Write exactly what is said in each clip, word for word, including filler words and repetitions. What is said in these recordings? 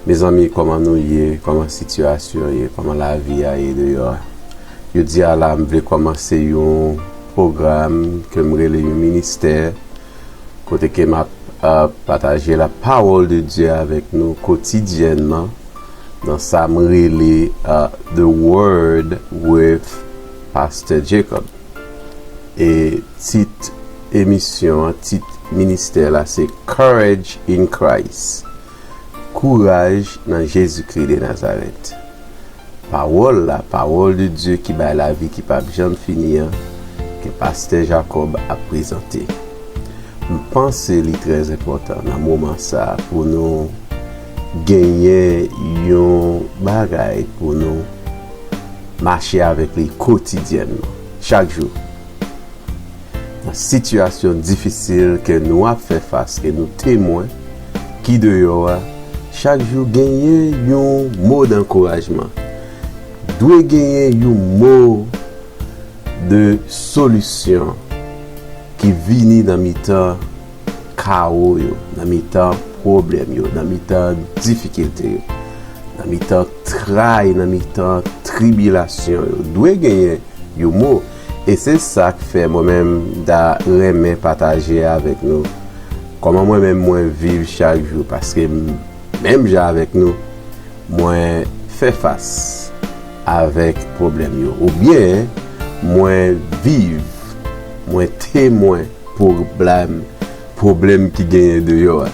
Mezanmi, kòman nou ye? Kòman sitiyasyon ye? Kòman lavi a ye deyò a? Jodi a la, m vle kòmanse yon pwogram ke m rele yon ministè, kote ke m ap, uh, pataje la parole de Dieu avèk nou kotidyènman, nan sa m rele, uh, The Word with Pastor Jacob. E tit emisyon an, tit ministè la, se Courage in Christ. Kouraj nan Jezikri de Nazarèt. Pawòl la, pawòl de Dye ki bay lavi ki p ap janm fini an, ke Pastè Jacob ap prezante. M panse li trè enpòtan nan moman sa a pou nou genyen yon bagay pou nou mache avèk li kotidyènman, chak jou. Nan sitiyasyon difisil ke nou ap fè fas, ke nou temwen, ki deyò a, chak jou genyen yon mo dankourajman. Dwe genyen yon mo de solisyon ki vini nan mitan kawo yo, nan mitan pwoblèm yo, nan mitan difikilte yo, nan mitan tray, nan mitan tribilasyon yo. Dwe genyen yon mo. E se sa k fè mwen menm m ta renmen pataje avèk nou kòman mwen menm mwen viv chak jou, paske m, menm jan avèk nou, mwen fè fas avèk pwoblèm yo, oubyen mwen viv, mwen temwen pwoblèm, pwoblèm ki genyen deyò a.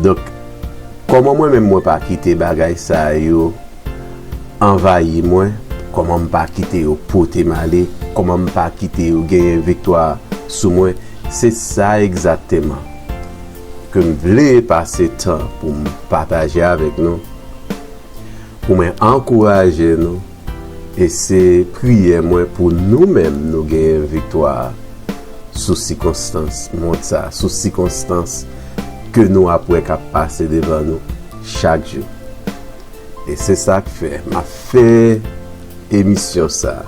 Donk, kòman mwen menm mwen pa kite bagay sa yo anvayi mwen, kòman m pa kite yo pote m ale, kòman m pa kite yo genyen viktwa sou mwen, se sa egzakteman ke m vle pase tan pou m pataje avèk nou, pou mwen ankouraje nou, e se priyè mwen pou nou menm nou genyen viktwa sou sikonstans mond sa, sou sikonstans ke nou ap wè k ap pase devan nou chak jou. E se sa k fè m ap fè emisyon sa a.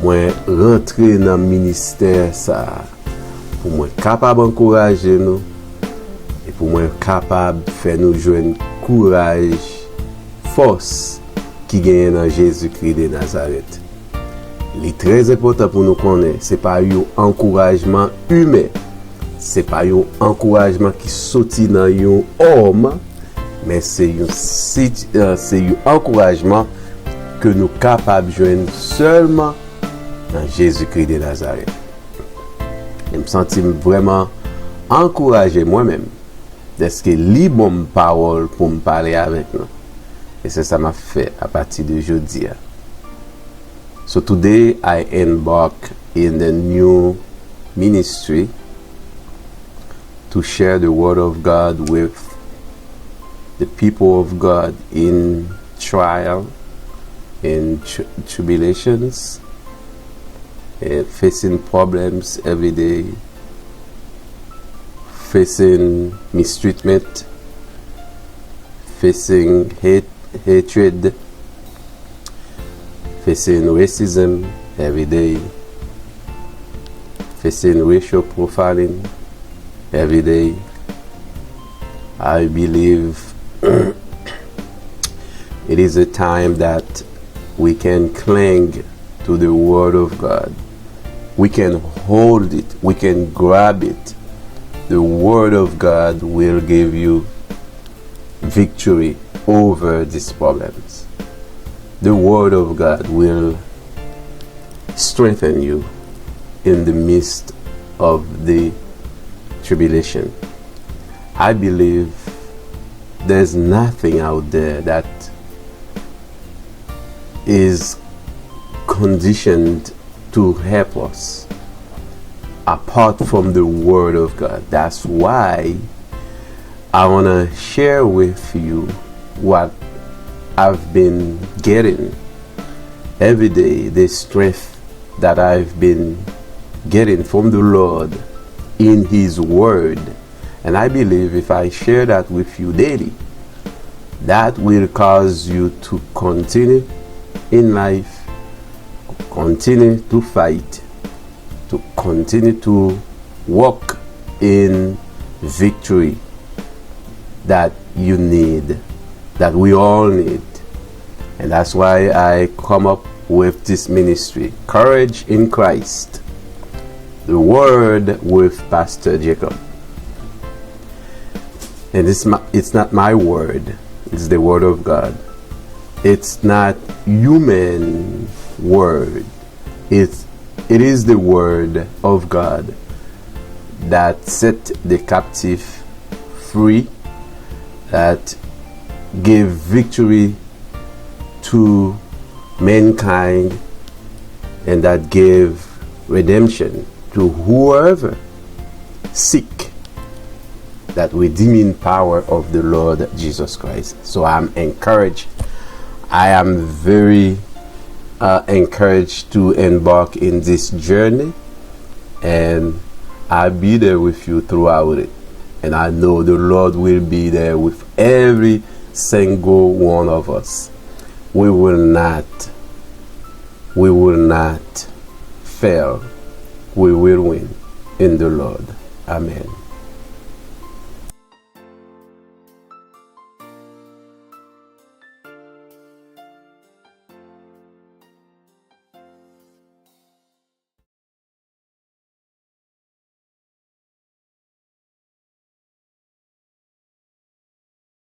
Mwen rantre nan ministè sa a pou mwen kapab ankouraje nou e pou mwen kapab fè nou jwenn kouraj, fòs ki genyen nan Jezikri de Nazarèt. Li trè enpòtan pou nou konnen se pa yon ankourajman imen, se pa yon ankourajman ki soti nan yon òm, men se yon sit-, eh, se yon ankourajman ke nou kapab jwenn sèlman nan Jezikri de Nazarèt. E m santi m vrèman ankouraje mwen menm, dèske li ban m pawòl pou m pale avèk nou. E se sa m ap fè apati de jodi a. So today I embark in the new ministry to share the word of God with the people of God in trial, in tr-, tribulations, eh, facing problems every day, facing mistreatment, facing hate, hatred, facing racism every day, facing racial profiling every day. I believe it is a time that we can cling to the Word of God. We can hold it, we can grab it. The Word of God will give you victory over these problems. The Word of God will strengthen you in the midst of the tribulation. I believe there's nothing out there that is conditioned to help us apart from the Word of God. That's why I want to share with you what I've been getting every day, the strength that I've been getting from the Lord in His Word. And I believe if I share that with you daily, that will cause you to continue in life, continue to fight, to continue to walk in victory that you need that we all need. And that's why I come up with this ministry, Courage in Christ, the Word with Pastor Jacob. And it's, my, it's not my word, it's the Word of God. It's not human word. It's, it is the Word of God that set the captive free, that gave victory to mankind, and that gave redemption to whoever seek that redeeming power of the Lord Jesus Christ. So I'm encouraged. I am very uh, encouraged to embark in this journey, and I'll be there with you throughout it. And I know the Lord will be there with every single one of us. We will not, we will not fail. We will win in the Lord. Amen.